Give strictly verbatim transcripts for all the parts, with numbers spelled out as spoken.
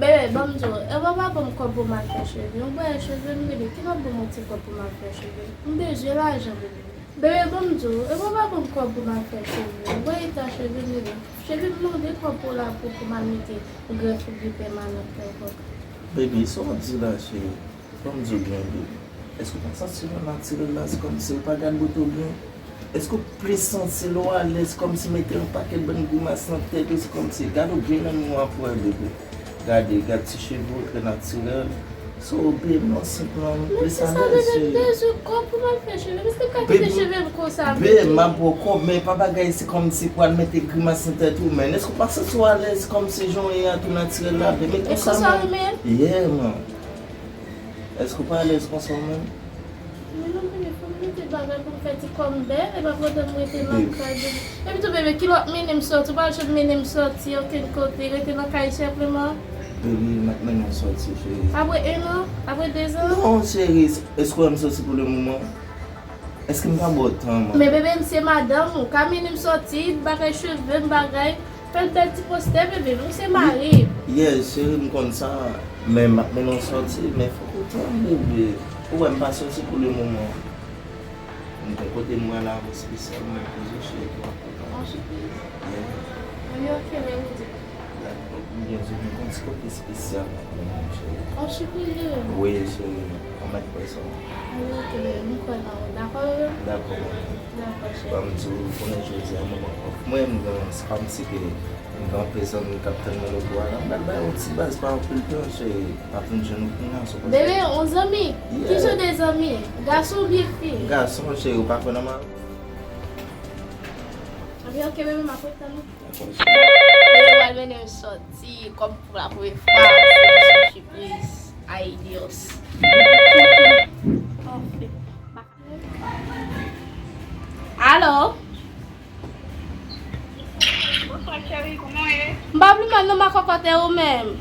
Bebe, ban m di w, e w pa ban m kòb pou m al fè cheve m. Ou wè cheve m, bebe, ki lòt ban m yon ti kòb pou m al fè cheve m? M bezwen lajan, bebe. Bebe, ban m di w, e w pa ban m kòb pou m al fè cheve m. Ou wè eta cheve m, bebe. Cheve m mande kòb pou la pou, pou m al mete grèf figi pèmanan kèlkonk. Bebe, sa w ap di la, cheri? Ban m di w byen, bebe. Èske w pa santi lè w natirèl la, se kòmsi ou pa gad bote w byen? Èske w plis santi lè w alèz, kòmsi mete yon pakèt bann grimas nan tèt ou, se kòmsi gad ou byen nan miwa pou wè, bebe. Gade, gad ti cheve w trè natirèl. So, bebe, non, senpman, m plis alèz, cheri. Bebe, m ap ba w kòb, men pa bagay, se kòmsi pou al mete grimas nan tèt ou, men èske w pa santi w alèz, kòmsi jan w ye a tou natirèl la, bebe, men konsa, men. Yeah, man. Èske w pa alèz konsa ou menm? Men non, bebe, fò m mete bagay pou m fè ti kòb m bèl, epa pandan m rete nan kay, bebe. Epi tou, bebe, ki lòt mennen m sòti? Ou pa janm mennen m sòti okenn kote, rete nan kay senpleman. Bebe, m ap mennen w sòti, cheri. Apre en an? Apre dezan? Non, cheri, èske w wè m sòti pou le moman? Èske m pa ba w tan, man? Men bebe, m se madanm ou, ka mennen m sòti, bagay cheve m, bagay. Fè l bèl ti postè, bebe, nou se mari. Yes, cheri, m konn sa. Men m ap mennen w sòti, men fòk ou tann, bebe. Ou wè m pa sòti pou le moman. M gen kote m pral avè w espesyalman pou ou, cheri, pou w ap kontan. Yon sipriz? Yeah. Ebyen, ok, men m di. Dakò, m gen di w, m gen yon ti kote espesyal pou ou, cheri. Yon sipriz, bebe? Wi, cheri, ou mèt kwè sa. Ebyen, ok, bebe, m kwè nan ou. Dakò, bebe? Dakò, mami. Dakò, cheri. Ban m di w, konnen jodi a moman off mwen, m gen, se kòmsi ke m gen anpil zanmi k ap tann mwen nan bò a la. M pral ba yo yon ti baz pa anpil tan, cheri. M ap vin jwenn ou kounye a, sou konsa. Bebe, yon zanmi? Yeah. Ki jan de zanmi? Gason oubyen fi? Gason, cheri, ou pa kwè nan mari? Ebyen, ok, bebe, m ap ret tann ou. Dakò, cheri. Bebe, m al mennen m sòti, kòm pou la premye fwa, se yon sipriz. Ay, Dios. Anfen. Alo? Bonswa, cheri, kòman w ye? M pa pli mal non, ma kòkòt, e ou menm?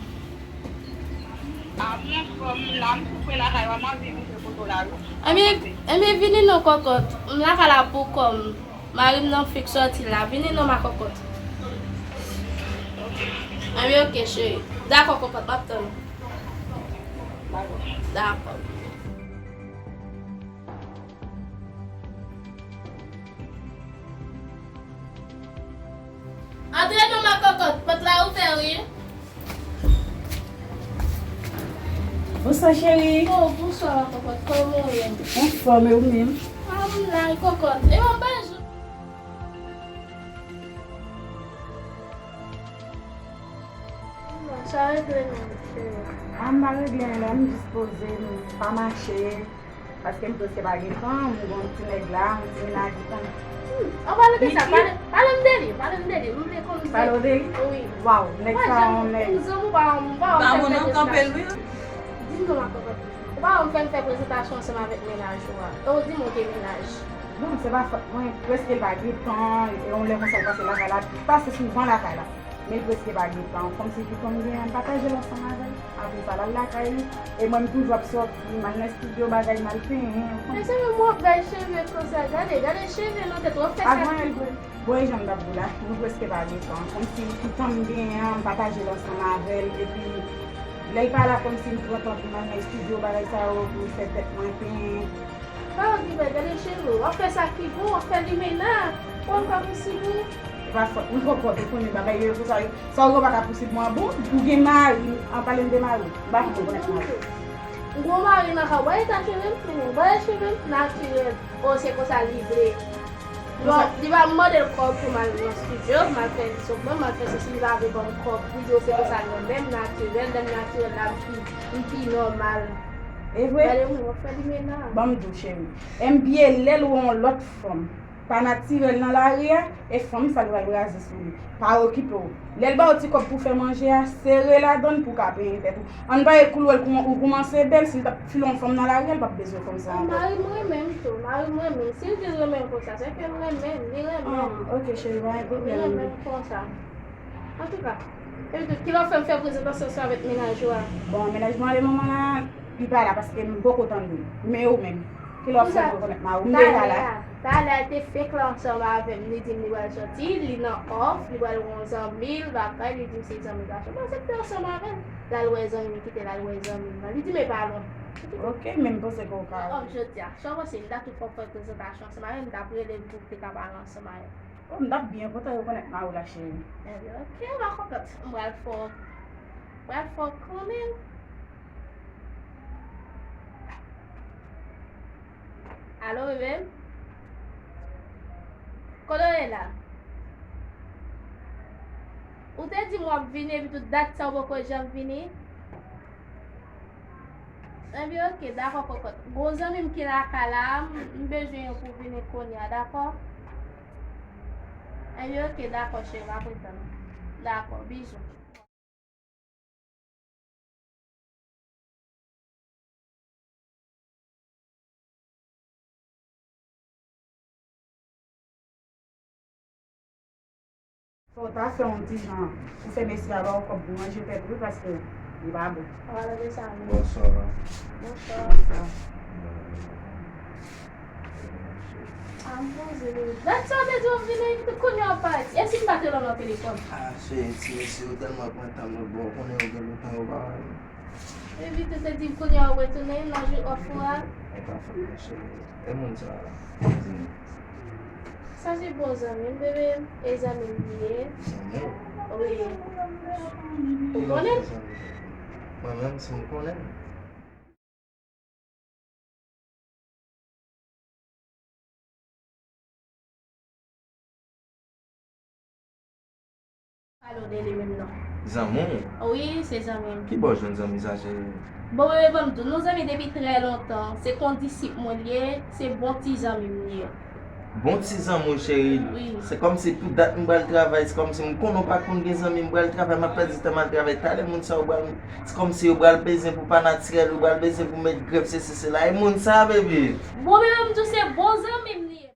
A, m anfòm, m la, m tou pre lakay ou a, m ap vin rive kote w la, wi. Ebyen, ebyen, vini non, kòkòt. M lakay la pou kò m. Mari m nan fèk sòti la. Vini non, ma kòkòt. Ebyen, ok, cheri. Dakò, kòkòt, m ap tann ou. Dakò. Antre non, ma kòkòt, pòt la ouvè, wi. Bonswa, cheri. Oh, bonswa, ma kòkòt, kòman w ye? Anfòm, e ou menm? Ah, m la, kòkòt. E w ap bay jou? Sa regle non, cheri. Ah, m pa regle anyen, m jis poze m, pa mache. Paske m prèske pa gen tan, m gon ti nèg la, yon ti mennaj li konn. Hmm, an palan de sa, pale, pale m de li, pale m de li, m vle konn. Pale w de li? Wi. Waw, nèg sa yon nèg. M zanmi w pa, m pa wè m fè l fè prezitasyon. Di m non, ma kòkòt. Ou pa wè m fè l fè prezitasyon ansanm avèk mennaj ou a. E w di m ou gen mennaj. Bon, se pa fòt mwen, prèske l pa gen tan, e yon lè konsa l pase lakay la, li pase souvan lakay la. Men l prèske pa gen tan. Kòmsi pitit mwen m genyen an, m pataje l ansanm avè l. Apre sa, l al lakay li. E mwen, m toujou ap sòti, m al nan estidyo, bagay, m al penyen. Men se menm w ap bay cheve konsa. Gade, gade cheve nan tèt ou, w ap fè sa. Avan l vre. Bon, e jan m t ap di w la, nou prèske pa gen tan. Kòmsi pitit mwen m genyen an, m pataje l ansanm avè l. Epi, lè l pa la, kòmsi m pran tan pou m al nan estidyo, bagay sa yo, pou l fè tèt mwen penyen. Pawòl ki bèl, gade cheve w, w ap fè sa ki bon, w ap fè limena, w ap fè posib ou. E pa fòt mwen kòkòt, ou konnen bagay yo konsa yo. Sa ou wè pa ka posib mwen, bon, ou gen mari, an pale m de mari, m pa konn rekonèt mari. M gon mari nan kay, w wè eta cheve m, men w wè cheve m natirèl, o se konsa li vle. Bon, li pa mande l kòb pou m al nan estidyo, m al fè edisyon pou mwen, m al fè sesi, li pa vle ban m kòb, li di w se konsa l renmen m, natirèl, lè m natirèl la, m pi, m pi nòmal. E vre? Gade mwen, w ap fè limena. Ban m di w, cheri. M byen lè l wè yon lòt fanm pa natirèl nan lari a, e fanm sa l pral raze sou li. Pa okipe w. Lè l ba w ti kòb pou fè manje a, sere ladan l pou w ka penyen tèt ou. Ann pa koulwèl kouman ou koumanse bèl, si l t ap file yon fanm nan lari a, l p ap bezwen fanm sa ankò. Mari m renmen m tou, mari m renmen m. Si l di l renmen m konsa, se ke l renmen m, li renmen m. Ah, ok, cheri, pa gen pwoblèm. Li renmen m konsa. Antouka, epi tou, kilè w fè m fè prezentasyon sa avèk mennaj ou a? Bon, mennaj mwen, le moman la, li pa la, paske m poko tann li. Men ou menm, kilè w ap fè m rekonèt mari w? M deja la. Talè a li te fenk la ansanm avè m, li di m li pral sòti, li nan off, li pral wè yon zanmi l, bagay, li di m se zanmi gason. M aksepte ansanm avè l. L al wè zanmi l, kite l al wè zanmi l lan. Li di m e pa lwen. Ok, men m panse ke w ka. Off jodi a. Sa w panse? M ta tou fè prezantasyon ansanm avè l, m t ap rele l pou te ka pale ansanm avè l. Oh, m t ap byen kontan rekonèt mari w la, cheri. Ebyen, ok, ma kokot. M pral fè w, m pral fè w konnen. Alo, bebe? Kote w ye la? Ou te di m w ap vini, epi tout dat sa w poko janm vini? Ebyen, ok, dakò, kokot. Gon zanmi m ki lakay la, m, m bezwen yon pou vini kounye a, dakò? Ebyen, ok, dakò, cheri, m ap atann. Dakò, bizou. Fò w ta fè yon ti jan pou fè mesye a ba w kòb pou manje tèt wi, paske li pa bon. Ou pa tande sa, non? Bonswa. Bonswa. Bonswa. Ah, m poze wi. Dat sa w te di w ap vini, epi kounye a w parèt. E si m pa te lòlò telefòn? Ah, cheri, ti mesye yo tèlman pran tan m, bon, ou konnen yo gen lontan yo pa wè m. Epi tou te di m kounye a w retounen nan jou off ou a. E pa fòt mwen, cheri. E moun sa a? Sa se bon zanmi m, bebe. E zanmi m li ye. Zanmi w? Wi. Ou konnen l? Mwen menm, si m konnen l. Pale w de li menm non. Zanmi w? Wi, se zanmi m. Ki bò w jwenn zanmi sa, cheri? Bon, bebe, ban m di w, nou zanmi depi trè lontan. Se kon disip mwen li ye, se bon ti zanmi m li ye. Bon ti zanmi w, cheri. Wi. Se kòmsi tout dat m pral travay, se kòmsi m konnen w pa konn gen zanmi, m pral travay, m ap pèdi tan m al travay. Talè moun sa yo pral, se kòmsi yo pral bezwen pou pa natirèl, yo pral bezwen pou met grèf, sesi, sela. E moun sa, bebe? Bon, bebe, m di w se bon zanmi m li ye.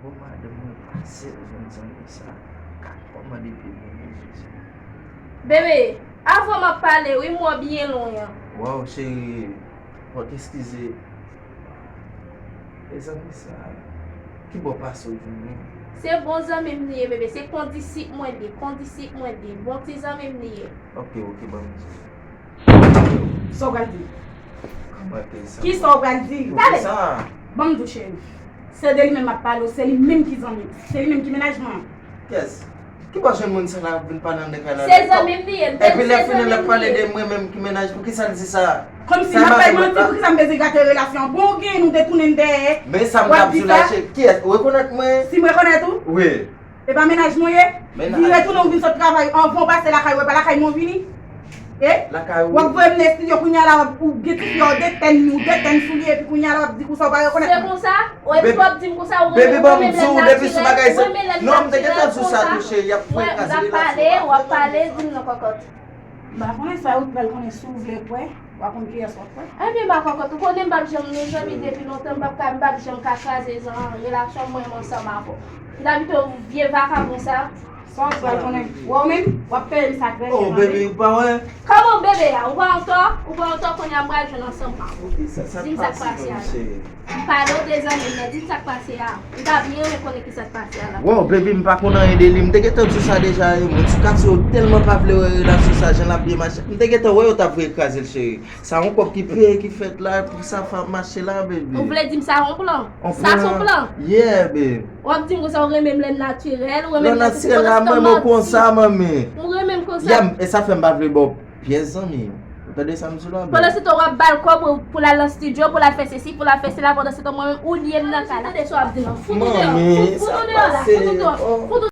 Bon, madanm mwen pase l jwenn zanmi sa. Kat kòman depi mwen, Jezi. Bebe, avan m ap pale, wi, m wè w byen lwen an. Waw, cheri, fò w eskize. E zanmi sa, ki bò pase w jwenn li? Se bon zanmi m li ye, bebe. Se kondisip mwen li ye, kondisip mwen li ye. Bon ti zanmi m li ye. Ok, ok, ban m di w. Sa w pral di? Kòman ke sa? Kisa w pral di? Gade! Ban m di w, cheri. Se de li menm m ap pale w, se li menm ki zanmi m. Se li menm ki mennaj mwen an. Kiyès? Ki bò jwenn moun sa la ap vin pale anndan kay la? Se zanmi m li ye, m te di se zanmi m li ye. Epi lè fini l ap pale de mwen menm ki mennaj, poukisa l di sa? Kòmsi m ap bay manti, poukisa m bezwen gate relasyon an? Bon, ou gen nou detounen m dèyè. Men sa m t ap di w la, cheri, kiyès? Ou rekonèt mwen? Si m rekonèt ou? Wi. E pa mennaj mwen ye? Vire tounen ou vin sot travay, anvan w pase lakay ou, e pa lakay mwen w vini? E? Lakay ou. W ap voye m nan estidyo kounye a la, w ap, ou gen ti fi a, w detèn, ou detèn sou li, epi kounye a la, w ap di konsa ou pa rekonèt mwen. Se konsa? Ou epi w ap di m konsa, ou renmen, ou renmen lèt natirèl, ou renmen lèt natirèl konsa. Non, m te gentan di w sa tou, cheri, y ap fè kraze relasyon. W ap pale, w ap pale, di m non kòkòt. M pa konnen sa ou pral konnen si w vle kwè. W a konn kiyès w ap kwè? Ebyen, ma kòkòt, ou konnen m p ap janm, nou zanmi depi lontan, m p ap ka, m p ap janm ka kraze jan relasyon mwen menm ansanm avè w. M t abitye w vye vakabon sa. Sa w pral konnen? Wè w menm, w ap peye m sa k rete. Oh, baby, ou pa wè? Kòman bebe a? Ou pa antò? Ou pa antò, kounye a m pral jwenn ansanm avè w. Di m sa k pase a la. M pale w de zanmi m nan, di m sa k pase a. M ta byen renmen konnen kisa k pase a la. Wow, baby, m pa konn anyen de li. M te gentan di w sa deja, e, moun ti katye yo tèlman pa vle wè relasyon sa, jan l ap byen mache. M te gentan wè yo t ap vle kraze l, cheri. Sa yon kòb ki peye ki fèt la, pou sa fè ap mache la, baby. Ou vle di m sa yon plan? Sa se yon plan? Yeah, baby. W ap di m konsa ou renmen m lè m natirèl, ou renmen m lè m konsa, m renmen m konsa, manmi. Ou renmen m konsa. Yeah, e sa fè m pa vle ba w pyès zanmi. Ou tande sa m di w la, baby? Pandansetan w ap ba l kòb pou l al nan estidyo, pou l al fè sesi, pou l al fè sela, pandansetan mwen menm ou lye m nan kay la. Tande sa w ap di non. Fout ou deyò. Fout ou deyò la. Fout ou deyò. Fout ou